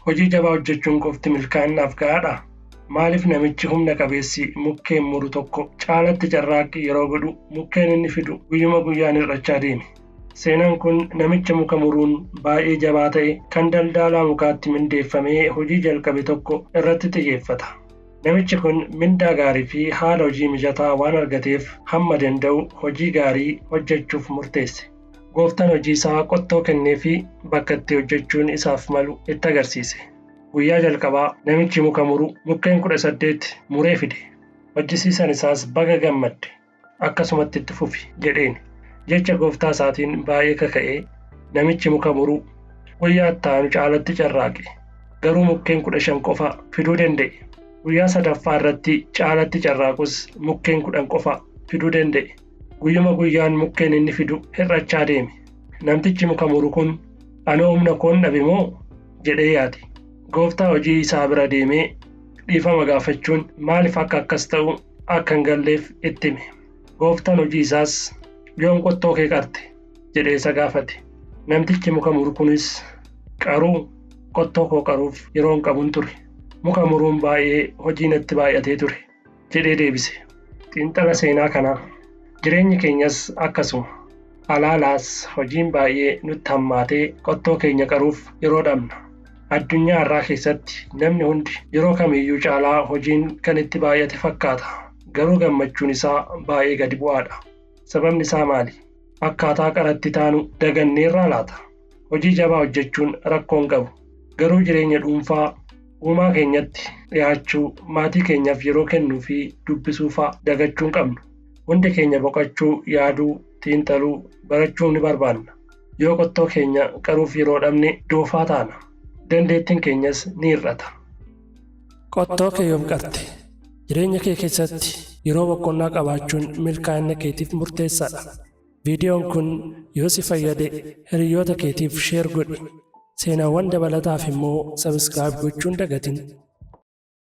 Hojii jabaa hojjechuun qofti milkaa'inaaf gahaadhaa? Maaliif namichi humna qabeessi mukkeen muru tokko caalatti carraaqqii yeroo godhu mukkeen inni fidu guyyuma guyyaan hir'achaa deeme? Seenaan kun namicha muka muruun baay'ee jabaa ta'e kan daldaalaa mukaatti mindeeffamee hojii jalqabe tokko irratti xiyyeeffata. Namichi kun mindaa gaarii fi haala hojii mijataa waan argateef hamma danda'u hojii gaarii hojjechuuf murteesse. Gooftaan hojii isaa qottoo kenneefii bakka itti hojjechuun isaaf malu itti agarsiise. Guyyaa jalqabaa namichi muka muru mukkeen 18 muree fide. Hojjisiisaan isaas baga gammadde akkasumatti itti fufi jedheen. Jecha gooftaa isaatiin baay'ee kaka'ee namichi muka muru guyyaa itti aanu caalatti carraaqe. Garuu mukkeen 15 qofa fiduu danda'e. Guyyaa sadaffaa irratti caalatti carraaqus mukkeen 10 qofa fiduu danda'e. Guyyuma guyyaan mukkeen inni fidu hir'achaa deeme. Namtichi muka muru kun anoo humna koon dhabe moo jedhee yaade. Gooftaa hojii isaa bira deemee dhiifama gaafachuun maaliif akka akkas ta'u akka hin galleef itti hime. Gooftaan hojii isaas yoom qottoo kee qarte jedhee isa gaafate. Namtichi muka muru kunis qaruu qottoo koo qaruuf yeroo hin qabun ture. Muka muruun baay'ee hojii natti baay'atee ture jedhee deebise. Xiinxala seenaa kanaa. Jireenyi keenyas akkasuma. Alaalaas hojiin baay'ee nutti hammaatee qottoo keenya qaruuf yeroo dhabna. Addunyaa har'aa keessatti namni hundi yeroo kamiyyuu caalaa hojiin kan itti baay'ate fakkaata. Garuu gammachuun isaa baay'ee gadi bu'aadha. Sababni isaa maali? Akkaataa qaratti taanu daganneerraa laata? Hojii jabaa hojjechuun rakkoo hin qabu. Garuu jireenya dhuunfaa uumaa keenyatti dhiyaachuu, maatii keenyaaf yeroo kennuu fi dubbisuu fa'a dagachuu hin qabnu. Hundi keenya boqochuu, yaaduu, xiinxaluu, barachuu ni barbaanna. Yoo qottoo keenya qaruuf yeroo dhabne doofaa taana. Dandeettiin keenyas ni hir'ata. Qottoo kee yoom qarte? Jireenya kee keessatti yeroo boqonnaa qabaachuun milkaa'ina keetiif murteessaadha. Viidiyoon kun yoo si fayyade hiriyoota keetiif share godhi. Seenaawwan dabalataaf immoo subscribe gochuun dagatin.